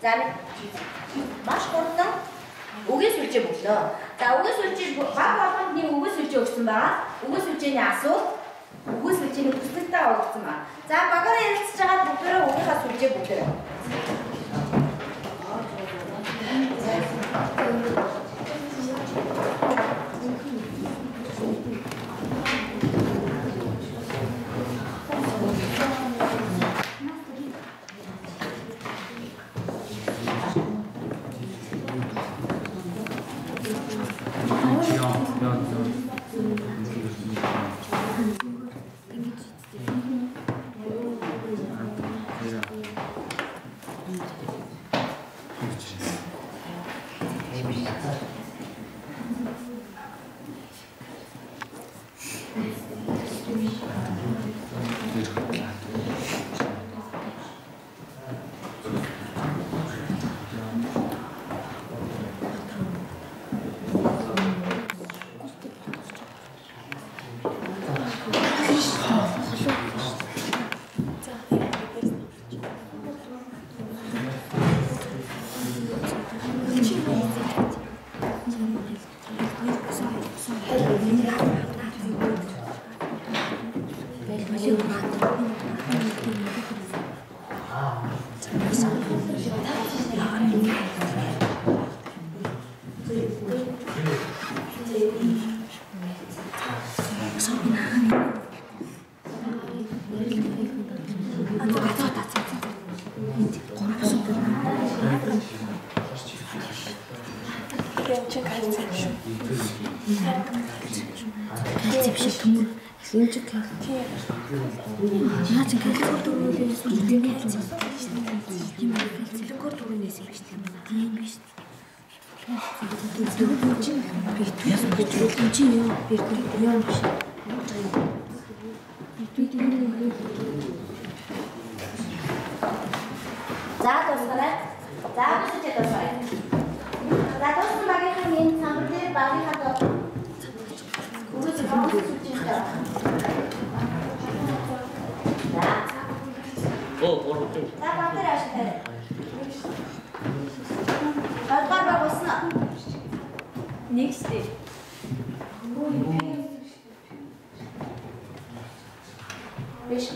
За маш хурдан үгийн сүлжээ бөглөө. За үгийн сүлжээ баг болгонд нэг үгийн сүлжээ өгсөн байгаа. Үгийн сүлжээний асуулт, үгийн сүлжээний хүсэлтээ өгсөн байна. За багаараа ярилцж байгаа бүгдээрээ үгийнхаа сүлжээ бөглөө. За дуусгараа. За бүсэж дуусгараа. За дууссан багийнхаа энэ самбар дээр багийнхаа доо үгүйс сүлжээ. За. За баг дээр ашиг. Багтар баг уснаа. Нэг штэ. Биш.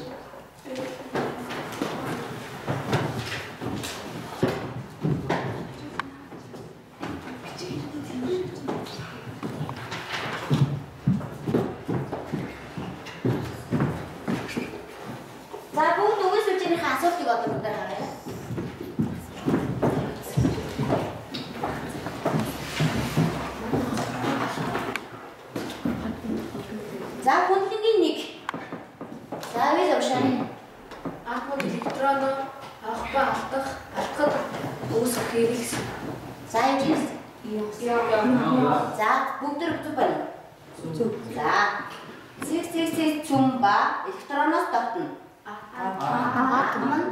За бүгд үгүйс сүлжээнийхээ асуултыг одоо бүгдээр харъя. За хүнлэнгийн нэг. За үйл ушааны. Атом электрон авах ба алдах, алдахад үүсэх хэрэг. За энэ За бүгд зөв байна. Зөв. За цэг цэг цэг цүм ба электроноос тогтно. Атом нь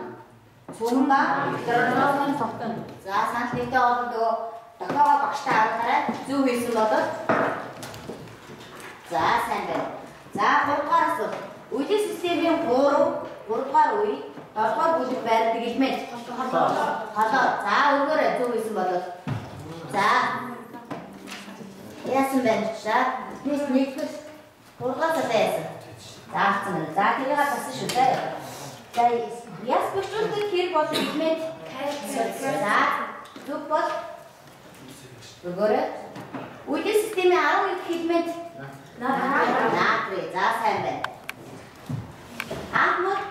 цүм ба электроноос тогтно. За санал нэгтэй олон нөгөө дохиогоо багштай харахаарай. Зөв хийсэн бол за сайн байна. За 3 дугаар асуулт. Үеийн системийн 3 дугаар үе 7 дугаар бүлэг байрдаг элемент. Холоо. За өргөөрэй зөв хийсэн бол. За яасан бэ? За тэс нэгдэл 3 дугаар цалаа яасан. За авсан байна. За тэрийг тассан шүү дээ. За яс бөхчүүлдэг хэрэг бол элемент кальци. За зөв бол өргөөрэй. Үеийн системийн 11 элемент натрий. За сайн байна. Атомууд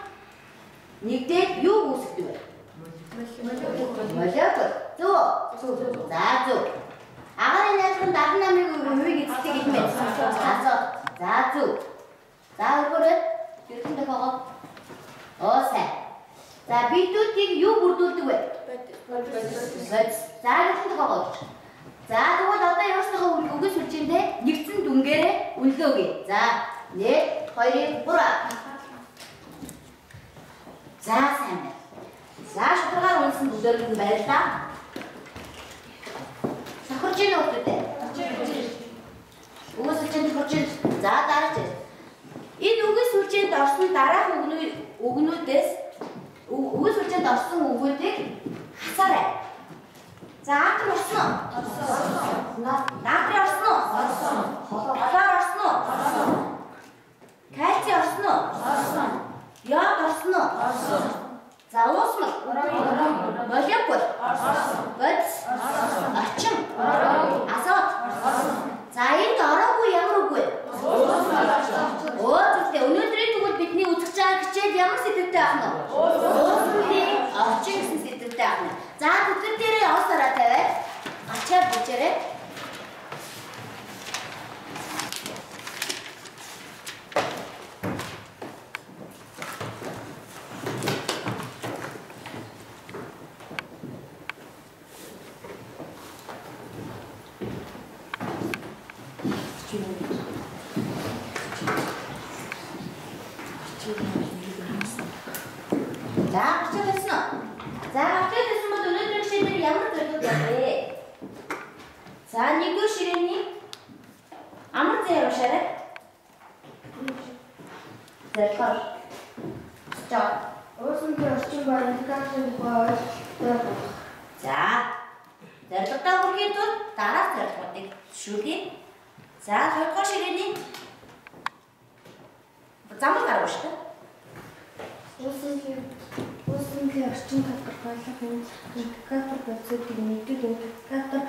нэгдээд юу үүсгэдэг вэ? Молекул. Зөв. За зөв. Агаарын найзлан 78-ыг эзэлдэг элемент. Азот. За зөв. За өргөөрэй. Жиргэн дохиогоо. Оо сайн. За бидүүдийг юу бүрдүүлдэг вэ? Бодис. За жиргэн дохиогоо. За тэгвэл одоо өөрсдийнхөө үгээс сүлжээндээ нэгдсэн дүнгээрээ үнэлгээ өгье. За 1 2 3. За сайн байна. За шударгаар үнсэн бүгдээрэнд нь баярлалаа. Сохорж ийн хүүхдүүдээ. Үгээс сүлжээнд сохорж ийн. За дараач. Энэ үгээс сүлжээнд орсон дараах үгнүүдээс үгээс сүлжээнд орсон үгүүдийг Хасаарай. За атом орсон уу? Орсон. Натрий орсон уу? Орсон. Хлор орсон уу? Орсон. Кальций орсон уу? Орсон. Йод орсон уу? Орсон. За уусмал. Молекул. Орсон. Бодис. Орсон. Орчин. Азот. Орсон. За энд ороогүй ямар үг вэ? Өө зөвлөө. Өнөөдрийн тэгвэл бидний үзэж байгаа хичээл ямар сэдвтэй байх нь вэ? Уусмалын орчин гэсэн сэдвтэй байх нь. За тэтгэр дээрээ явсараа тавиад ачаа бүжээрэй. За ачаа тавьсан уу? За ачаа тавьсан бол өнөөдрийн хичээлээр ямар зорилго байх вэ? За нэгдүгээр ширээний амар зээр уншаарай. Зорилгоор. За Уусмалын орчин ба индикаторын тухай ойлголттой болох. За зорилгодоо хүрэхийн тулд дараах зорилгоодыг түшүүлье. За хоёрдугаар ширээний замал гаргав шүү дээ. Уусмалын орчин тодорхойлох индикатор бодисуудыг нэгдэг индикатор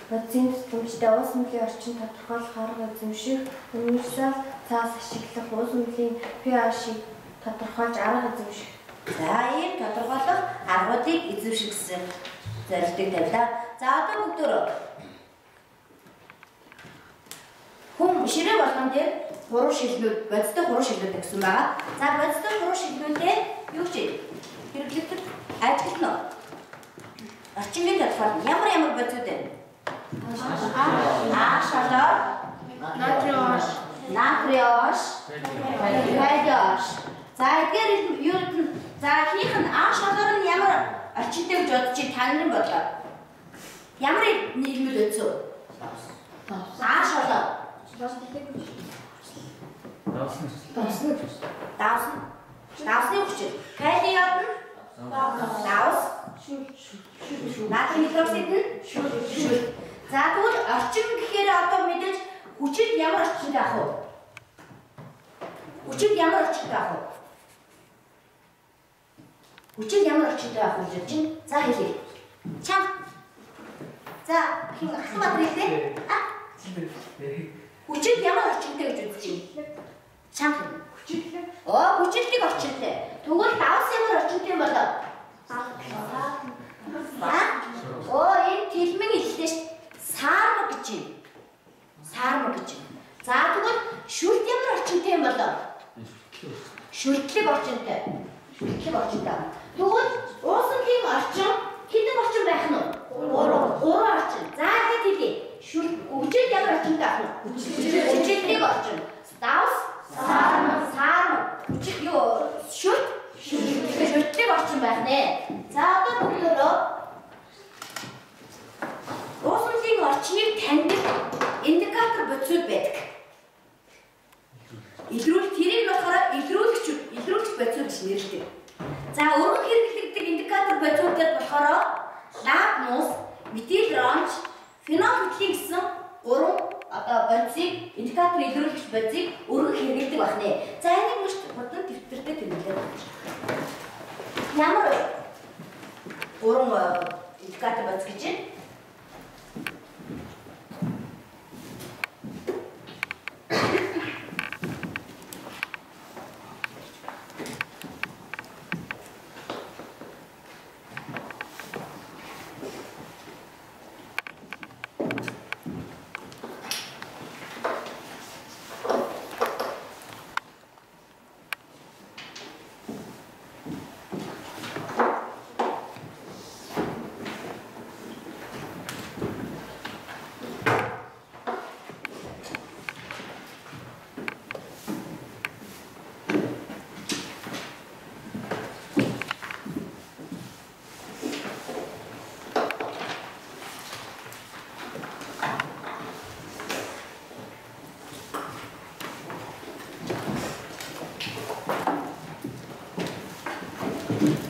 бодисын тусламжтай уусмалын орчин тодорхойлох арга эзэмших, универсал цаас ашиглах, уусмалын pH-ийг тодорхойлж арга эзэмших. За ийм тодорхойлох аргуудыг эзэмших гэсэн зорилтыг тавилаа. За одоо бүгдөө хүн ширээ болгон дээр гурван шилнүүд, бодистой гурван шилнүүд гэсэн байгаа. За бодистой гурван шилнүүдээ юу гэж хэрэглэгдэх ажиглана уу? Орчингийн тодорхойлол ямар ямар бодисууд вэ? А шалоор, натрий ош, калий ош. За эдгээр юу за эхнийх нь А шалоор нь ямар орчинтой гэж бодож чи та нарын бодлоо. Ямар нийгмэл бодисоо? А шалоор. Давсны. Давсны хүчил. Калий йод нь давс. Натрий хлорид нь шүл. За тэгвэл орчин гэхээр одоо мэдээж хүчил ямар орчинтай ах вэ? Хүчил ямар орчинтай ах вэ? Хүчил ямар орчинтай ах вэ гэж чинь за хэлье. Чам. За хин Ахмад хэлээ. А. Хүчил ямар орчинтай гэж үзэж байна? Чам. Хүчил. Оо, хүчилтийг орчинтай. Тэгвэл давс ямар орчинтай юм болоо? Оо, энэ тэлмэн хэллээ шүү. Саарма гэж юм. Саарма гэж юм. За тэгвэл шүлт ямар орчинтай юм болоо? Шүлтлэг орчинтай. Шүлтлэг орчинтай. Тэгвэл уусмалын орчин хэдэн орчин байх нь вэ? Гурван орчин. За хэд хэлье? Шүлт хүчил ямар орчинтай байх нь? Хүчилтийг орчин. Давс, саарма, хүчил юу? Шүлт, шүлтлэг орчин байх нэ. За одоо бүгдөө уусмалын орчныг таньдаг индикатор бодисууд байдаг. Илрүүл тэрийг болохоор илрүүлэгч бодисууд гэж нэрлэдэг. За өргөн хэрэглэгддэг индикатор бодисуудад болохоор лакмус, метил ронж, фенол хөтлийн гэсэн гурван одоо бодисыг индикатор илрүүлэгч бодисыг өргөн хэрэглэдэг байх нэ. За энийг маш хурдан дэвтэртэй тэмдэглээд байна. Ямар гурван индикатор бодис гэж байна?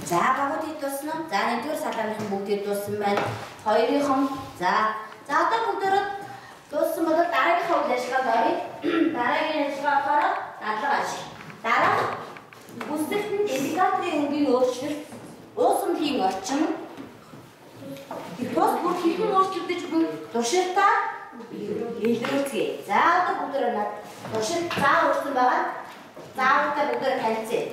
За багууд хэд болсон уу? Хоёрынхон, за нэгдүгээр салааныхан бүгдээ дууссан байна. Хоёрынхон, за за одоо бүгдээрээ дууссан бол дараагийнхаа үйл ажиллагаанд оръё. Дараагийн ажиллагаа болохоор дадлага ажил. Дараах бүсэлтэнд индикаторын өнгийн өөрчлөлт, уусамлын орчин, тус бүр хэрхэн өөрчлөгдөж буй туршилтаа илрүүлцгээе. За одоо бүгдээрээ над туршилт заа өрсөн байгаа. Заавартай бүгдээрээ танилцъя.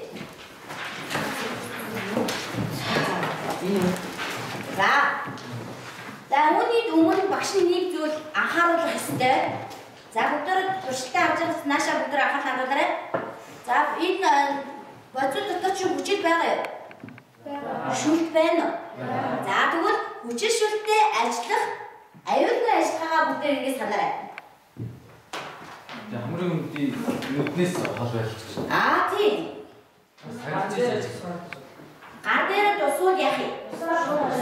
За. За үүний өмнө багш нь нэг зүйл анхааруулах ёстой. За бүгдээрээ туршилтаа авч байгаас наашаа бүгдээрээ анхаарал хандуулаарай. За энэ бодис дотор чинь хүчил байгаа юу? Шүлт байна уу? За тэгвэл хүчил шүлттэй ажиллах аюулгүй ажиллагаагаа бүгдээр ингэ санаарай. За хамрын үндий нүднээс хол байлчих. Аа тийм. Гар дээр тусвал яах юм?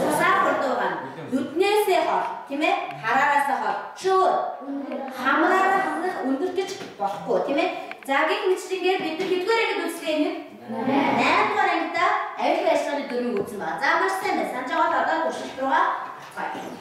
Усаар хурдуугаа. Нүднээсээ хол, тийм ээ? Хараараасаа хол. Чөөр. Хамраараа хамрах өндөртөж болохгүй, тийм ээ? За гэх мэтчилэнгээр бид нар хэдгээр ангид үзлээ энэ? 8 дугаар ангидаа аюулгүй ажиллагааны дүрмийг үзсэн байна. За маш сайн байна. Санаж байгаа бол одоо туршилт руугаа орцгоё.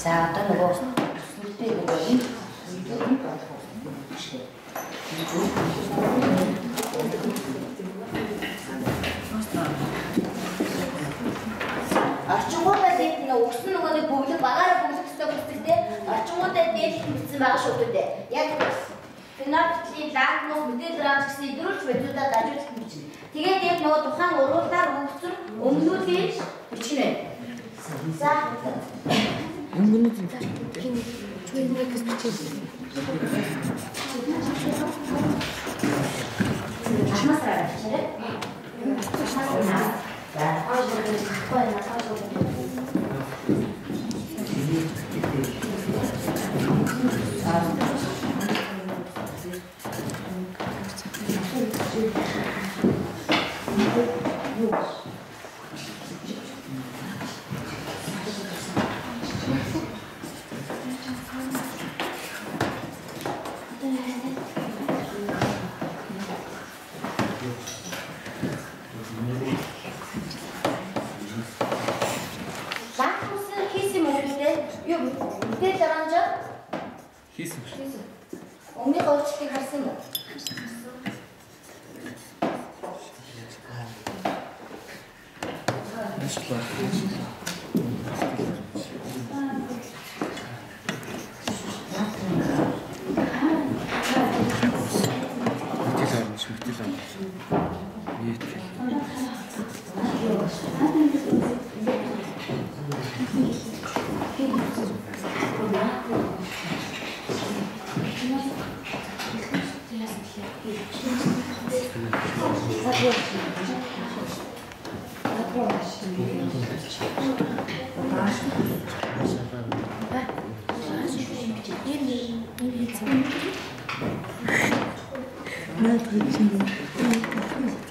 За одоо нөгөө сүлдээ нөгөө энэ орчингуудаа дээд нөгөө өгсөн нөгөө нэг бөглөг багаараа бөглөх ёстой бүсгэлтэй орчингуудаа дээд бичсэн байгаа шүү дээ. Яг фенотипийн лакмус мэдээлэл рамж гэсэн илрүүлж бодиудаа дажуулах бичнэ. Тэгээд яг нөгөө тухайн уруулаар өгсөн өмнүүдийг бичнэ. За Өнгөнүүд нь бичээ. Алмасраа бичээрэй. Өмнөх өөрчлөлтийг харсан юм уу?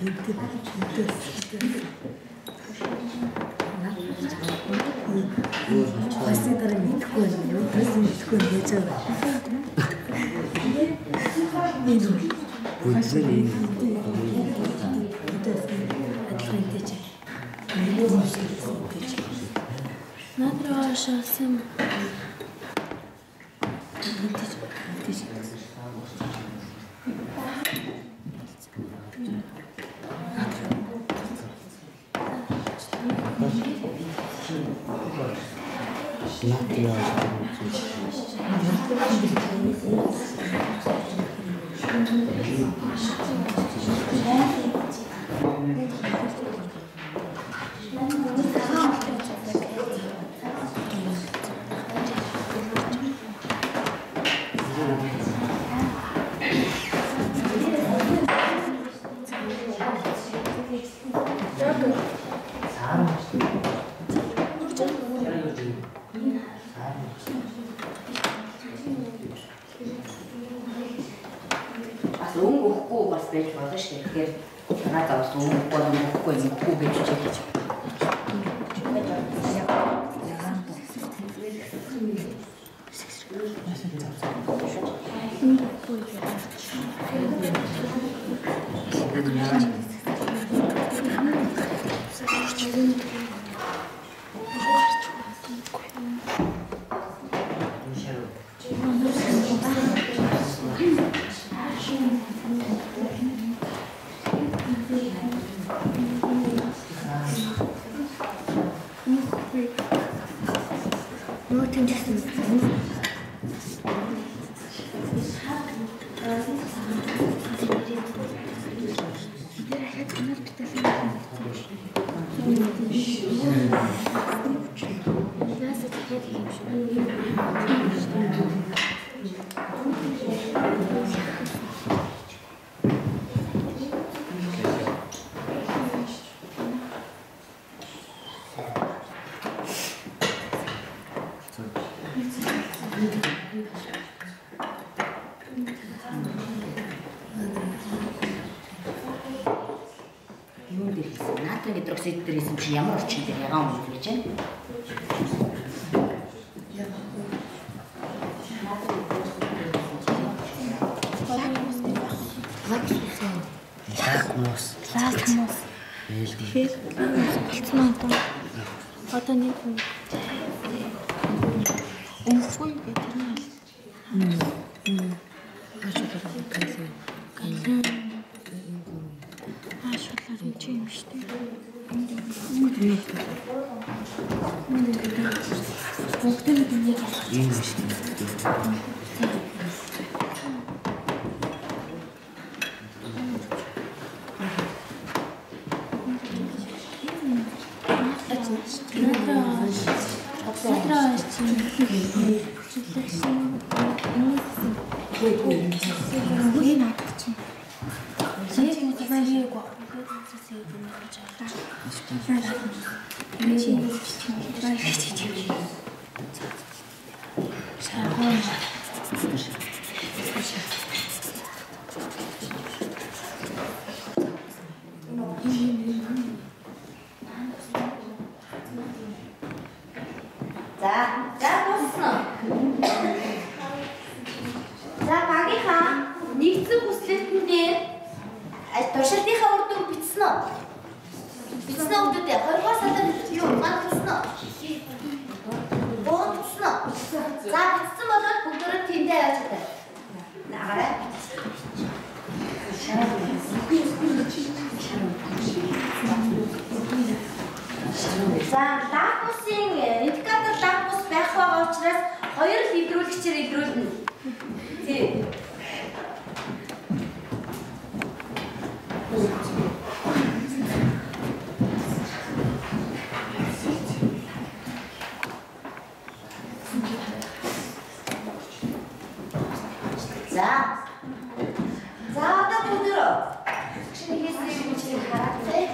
Хосны дараа мэдэхгүй байна. Юу тэрс мэдэхгүй байж байгаа. Энэ Бүгдээр энэ адилхан гэж. Надраа шаасан. Бас өнгө өгөхгүй бас байж болно шүү дээ. Тэгэхээр танаа завс өнгө өгөхгүй өгөхгүй гэж чиглэж. Юун дээр хийсэн? Натрийн гидроксид дээр хийсэн чи ямар орчин дээр ягаан өнгө гэж байна? Лакмус. Лакмус. Тэгэхээр болцсон одоо. Одоо нэг өнгөгүй гэдэг нь. Аашуулаар энэ чи юм шүү дээ. Бүгд нь нэг юм шүү дээ. За, дууссан. За, багийнхаа нэгдсэн хүслэлтэн дээр туршилтынхаа үр дүн бичсэн үү? Бичсэн үү гэдэг 20 дугаар сард юу бичсэн үү? Боо бичсэн үү? За, бичсэн бол бүгдөө тэндээ явж чадаа. Наагаарай. За, лакмусын индикатор лакмус байх байгаа учраас хоёр л илрүүлэгчээр илрүүлнэ. Тий. За. За, одоо бүгдөө шинэ хийсэн юм хараад тий.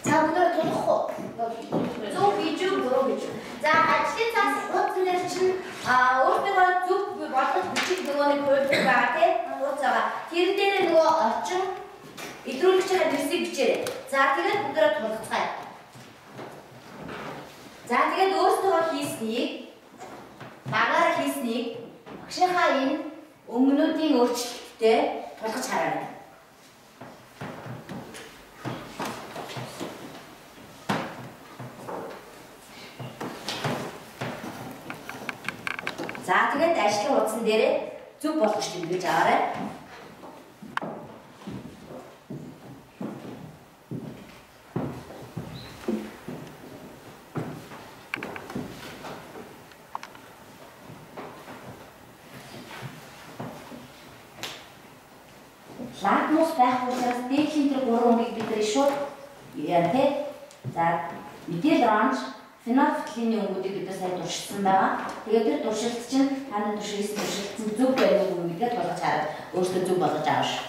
За, бүгдөө тулах уу? Зөв гэж үү, буруу гэж үү? За, ажлын цаас хуудсан дээр чинь өөртөөгөө зөв болгож бичих нөгөө нэг хувилбар байгаа тийм хуудас байгаа. Тэрэн дээр нөгөө орчин илрүүлэгчийн нэрсийг бичээрэй. За тэгээд бүгдээрээ тулцгаая. За тэгээд өөрсдөө хийснийг багаараа хийснийг багшийнхаа энэ өнгөнүүдийн өөрчлөлттэй тулгаж хараарай. За тэгээд ажлын хуудсан дээрээ зөв болгож тэмдэглэж аваарай. Лакмус байх учраас дээдлийн тэр гурван өнгийг бид нар шууд яа тэ. За метил оранж, фенолфталины өнгүүдийг бид нар сайн туршилсан байгаа. Тэгээд тэр туршилт чинь та нар туршилсан туршилт зөв байна уу гэдгээ тулгаж хараад өөрсдөө зөв болгож авах шүү.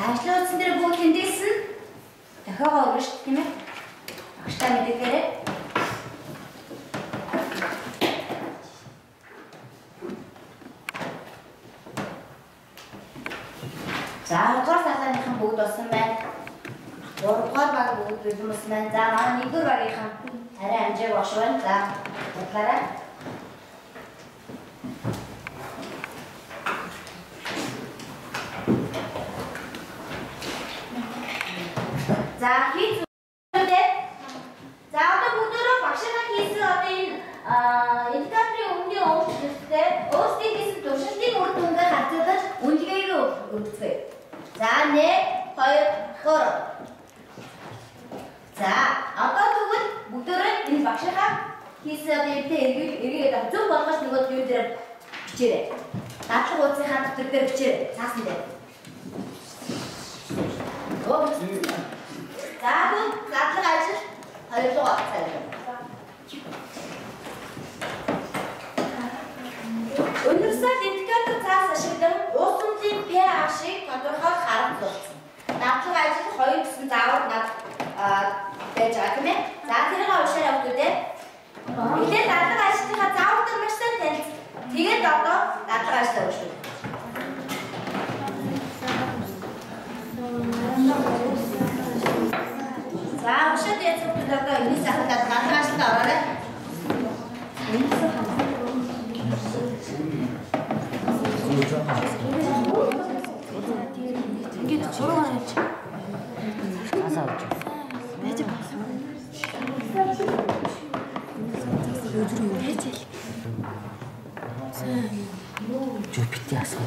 Ажлын хуудсан дээр бүгд тэмдэглэсэн. Дохиогоо өгнө шүү дээ, тийм ээ. Багштай мэдээлээрэй. За, 2 дугаар салааныхан бүгд болсон байна. 3 дугаар баг бүгд бэлэн болсон байна. За, манай 1 дугаар багийнхан арай амжааг багш байна. За, бодлаарай. За хийцүүдээ. За одоо бүгдөө багшаа хийсэн одоо энэ индикаторын өмнөний өөрчлөлттэй өөрсдийн хийсэн туршилтын үр дүнгээ харьцуулж үнэлгээг өгцгээе. За 1 2 3. За одоо тэгвэл бүгдөө энэ багшаа хийсэн одоо эдгээр эргээд зөв болгож нөгөө юу дээр бичээрэй. Дадлага хуудсынхаа дотор дээр бичээрэй. Цаасан дээр. За бүгд дадлага ажил хоёрлогоо цааш. Универсал индикатор цаас ашиглан уусамлын pH-ыг тодорхойлох арга зурсан. Дадлага ажил 2 гэсэн заавар над байж байгаа тийм ээ. За тэрийг уншаарай хүүхдүүдээ. Эхлээд дадлага ажлынхаа заавартай маш сайн танилцсан. Тэгээд одоо дадлага ажлаа уншъя. За уншаад яцсан хүмүүс одоо энэс ахад дадлага ажилд ороорой. Ингээд чуруугаар авч. Цаасаа авч. Байж байгаа. Байж л. Жоо бити асуу.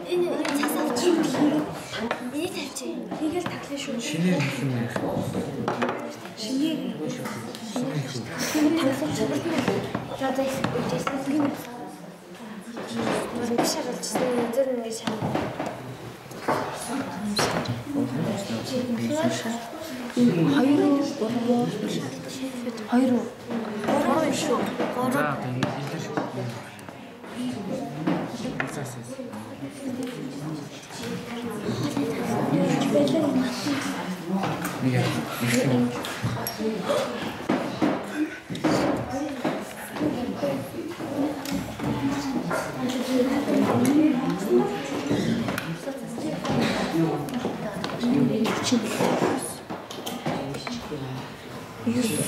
Энийг тавьчих. Хийгээл таглаа шүү. Шинээр хийх юм яах. Шинээр. Шинээр таглах. За за үжсэн. Нэг шагалжсан энэ нэг шал. Хоёр уу, гурав уу? Хоёр уу? Гурав шүү. Гурав. За энэ шүү. Нэг юм.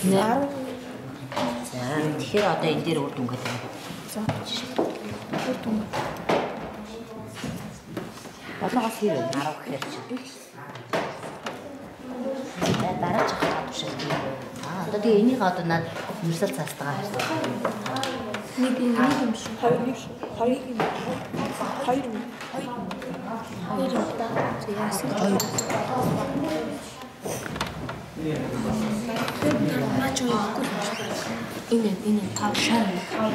За тэгэхээр одоо энэ дээр үр дүнгээ тавина. За. Үр дүн. 7-оос хэр вэ? 10 гэхээр чинь. За дараа ч авах туршилт. Аа одоо тэгээ энийг одоо над мөрсөл цаастайгаа харсан. Нэг юм шиг. Хоёр нэг хоёр юм. Хоёр юм. Хоёр юм да. За яасан бэ? Наач өгөхгүй юм шиг. Энэ тав шар. Тав.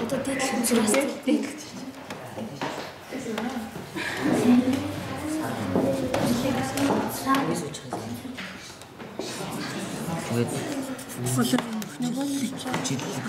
Одоо дээдлэх зүрээс дээдлэх. Тэгээд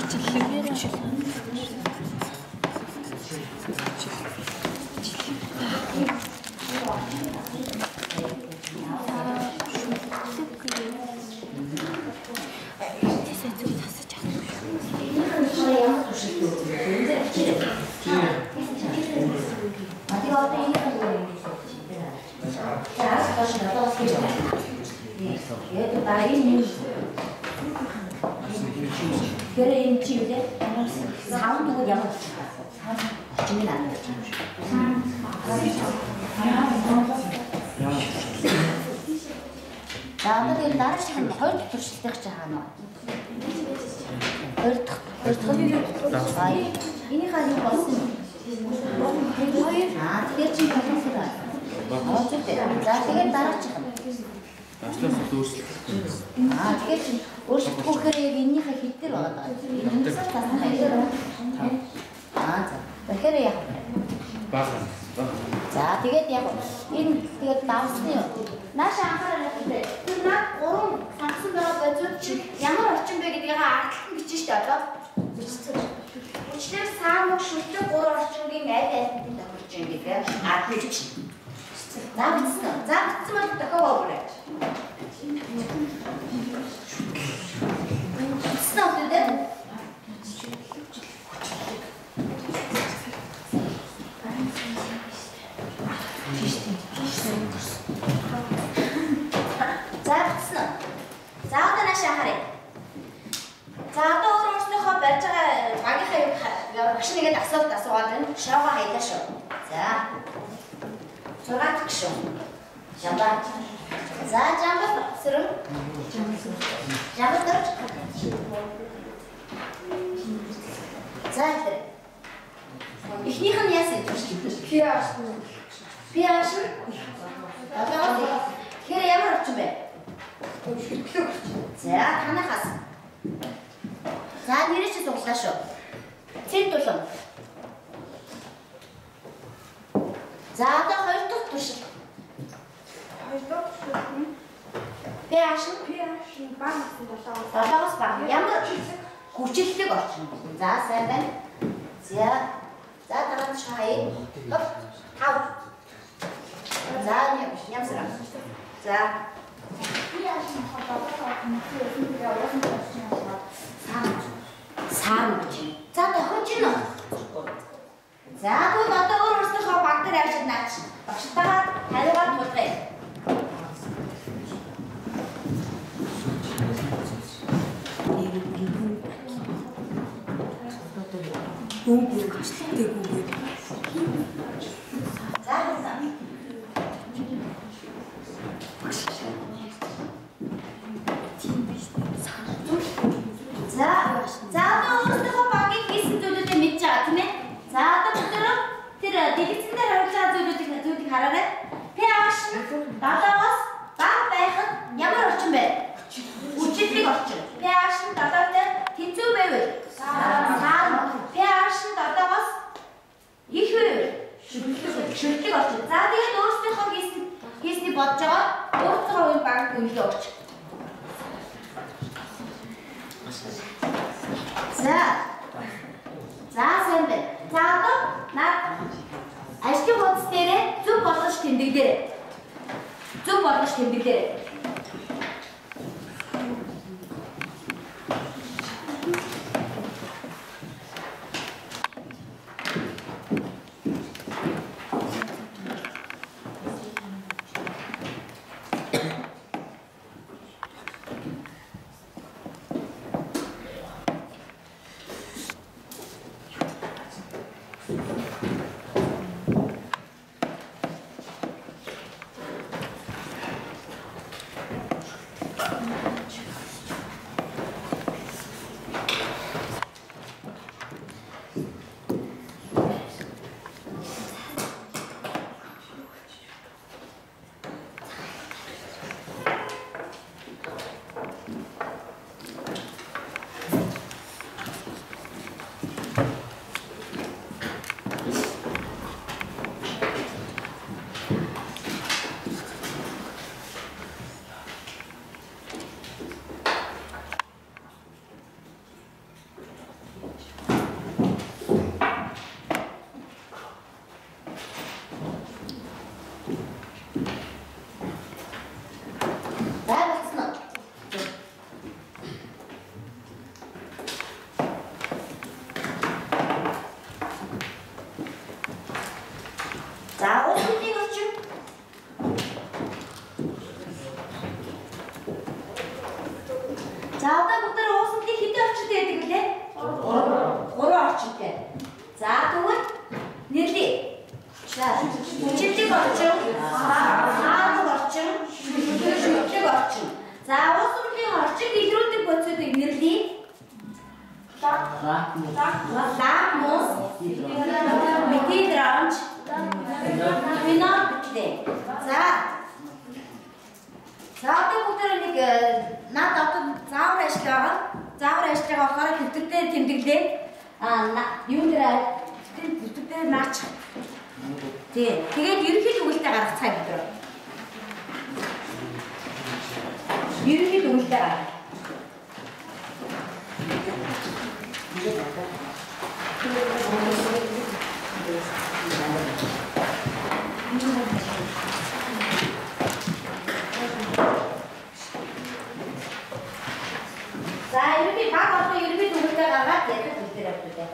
Шүлэг орчин. За тэгээд өөрсдийнхөө хийсний бодож байгаа өөрсдийнхөө үе баг үнэлгээ өгч. За. За сайн байна. За одоо наад ажлын хуудас дээрээ зөв болгож тэмдэглээрэй. Зөв болгож тэмдэглээрэй. За одоо бүгдээ уусандлыг хэдэн орчинтай байдаг вүлээ? 3 орчинтай. За тэгвэл нэрлэе. За хүчилдэг орчин, хаалга орчин, шүтлэг орчин. За уусандлын орчин илрүүлдэг бодисуудыг нэрлэе. Лакмус, метилранж, фенол битлээ. За. За одоо бүгдээ нэг наад одоо заавар ажил байгаа. Заавар ажлыг болохоор төвтөр дээр тэмдэглээ. Аа юун дээр төвтөр дээр наач. Тий. Тэгээд ерөнхий дүгэлтэй гаргацгаая бүгдээ. Ерөнхий дүгэлтэй гарга. За ерөнхий баг болгон ерөнхий дүгэлтэй гаргаад яг төвтөр явуулъя.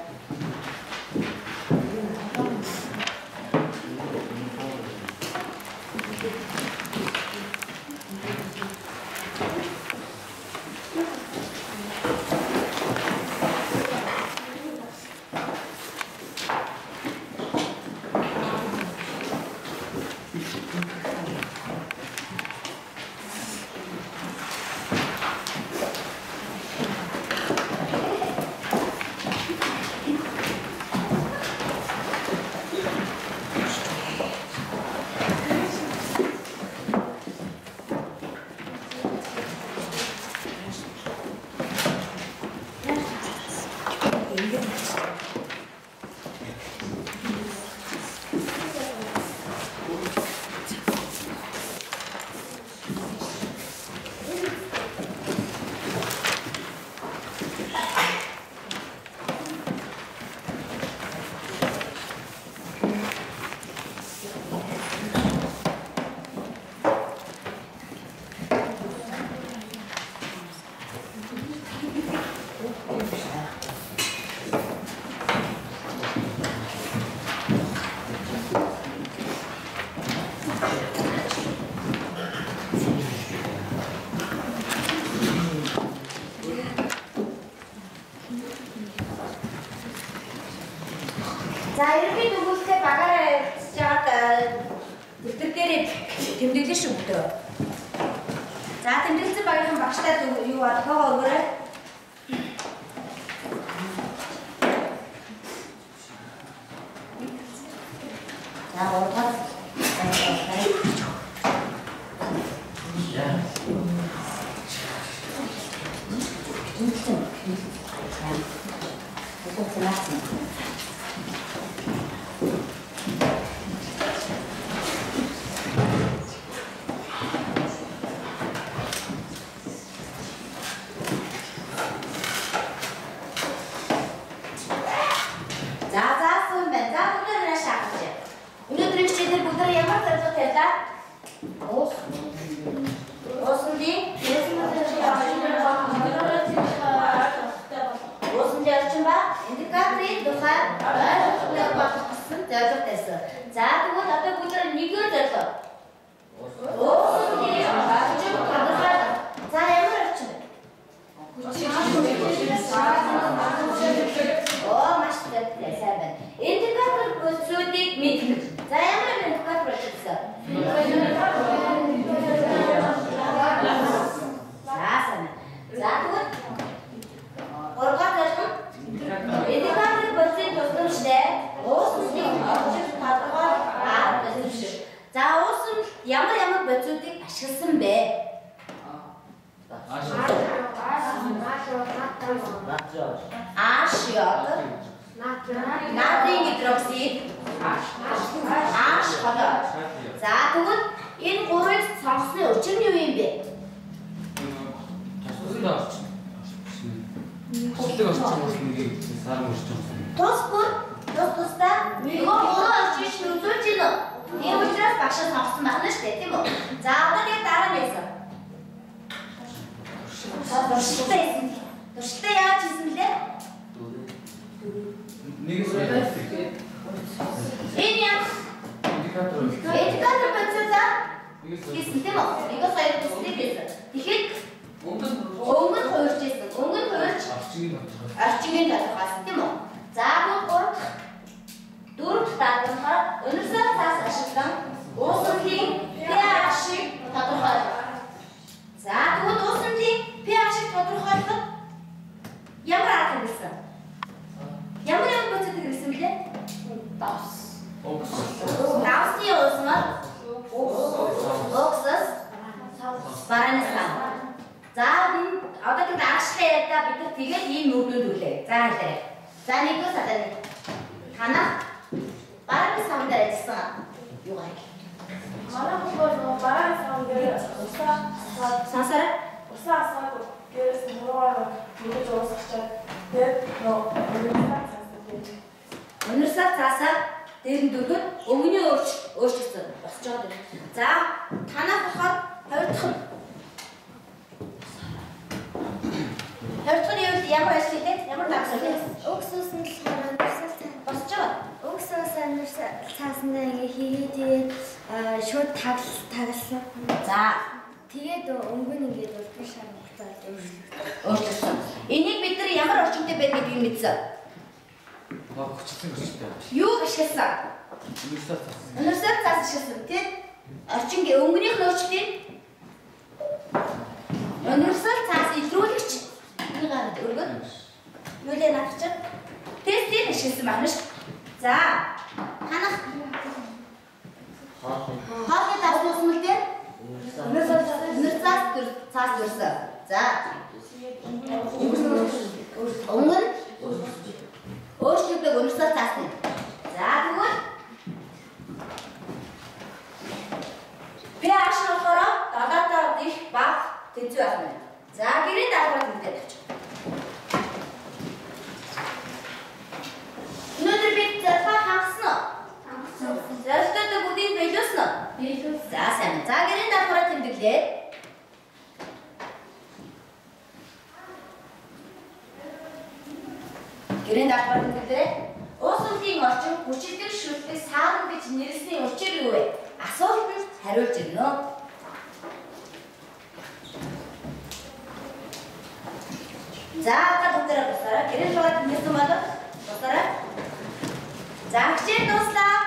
За ерөнхий дүгнэлтээ багаараа ярилцж байгаад дэвтэр дээрээ тэмдэглэн шүү дээ. За тэмдэглэсэн багийнхан багштай юу ба тоогоо өгөөрэй. За гурван Уусамлын орчин ба индикаторын тухай ойлгомжтой болох гэсэн зорилго тавьсан. За тэгвэл одоо бүгд нэгдүгээр зорилго. Уусамлын орчин тодорхойлох. За ямар орчин вэ? Оо маш сайн байна. Индикатор бодисуудыг мэднэ. За ямар индикатор бодис вэ? За сайн. За тэгвэл гурван зорилго нь индикатор бодисын тусламжтай уусамлын орчин тодорхойлох арга барил. За уусамл ямар ямар бодисуудыг ашигласан бэ? Аш йод, натрийн гидроксид, аш хлор. За тэгвэл энэ гурвыг сонгосны учир нь юу юм бэ? Тус бүр тус тусдаа нөгөө гурван орчин шиг үзүүлж байна уу? Тийм учраас багш сонгосон байна шүү дээ, тийм үү? За одоо тэгээд дараа нь яасан? Туршилтаа хийсэн. Туршилтаа яаж хийсэн блэ? Энэ ямар индикатор бодисоо хийсэн тийм үү? Нэгээс хоёр төслийг хийсэн. Тэгэхээр өнгө нь хувирч ийсэн. Өнгө нь хувирч орчингийн тодорхойлсон тийм үү? За тэгвэл 3 дахь 4 дахь даалгавар универсал цаас ашиглан уусамлын pH-ыг тодорхойлох. За тэгвэл уусамлын pH-ыг тодорхойлоход ямар арга хэрэглэсэн? Ямар ямар бодис хэрэглэсэн блэ? Давс. Давсны уусмал, уксус, барааны сан. За одоо тэнд аргачлал яриадаа бид нар тэгээд ийм нүрдүүд өглөө. За хэлээрэй. За нэгдүгээр садаа танах барааны сан дээр ажилласан юу гай? Манай хүн бол барааны сан дээр усаа сансараа усаа асаад гэрээс муугаар нүгэж уусгачаад тэгээд нөө универсал цаасаа дээр универсал цаасаа дээр нь дөрөхөд өнгөний өөрчлөгдсөн босч байгаа юм. За танах болохоор хоёр дахь нь хоёр дахь нь юу ямар ажил хийлээ? Ямар дагс хийлээ? Уксус нь болохоор универсал цаас босч байгаа. Уксус универсал цаасандаа ингээ хийгээд тэгээд шууд тагласан. За тэгээд өнгө нь ингээд улбар шар өнгөтэй өөрчлөгдсөн. Энийг бид нар ямар орчинтой байна гэдгийг мэдсэн. Хүчтэй орчинтой. Юу ашигласан? Универсал цаас. Универсал цаас ашигласан тийм. Орчин өнгөнийх нь өөрчлөлтийг универсал цаас илрүүлэгч нэг гараад өргөн. Юу лээ наад чинь? Тестийг ашигласан байна шүү. За танах хоолны давс уусмал дээр универсал цаас дөрсөн. За өнгө нь өөрчлөгдөг универсал цаасны. За тэгвэл pH нь болохоор 7-таа их бага тэнцүү байх нь. За гэрийн даалгаврыг мэдээд авчих. Өнөөдөр бид зорилгоо хангасан уу? Хангасан. Зорилттой бүгдийг биелүүлсэн үү? Биелүүлсэн. За сайн. За гэрийн даалгавраа тэмдэглээ. Гэрийн даалгавар тэмдэглээ. Уусамлын орчин хүчилдэг шүлдэг саарна гэж нэрлэсний учир юу вэ? Асуултанд хариулж өгнө. За одоо бүгдээрээ босоорой. Гэрийн даалгавар тэмдэглэсэн болов босоорой. За хичээл дууслаа.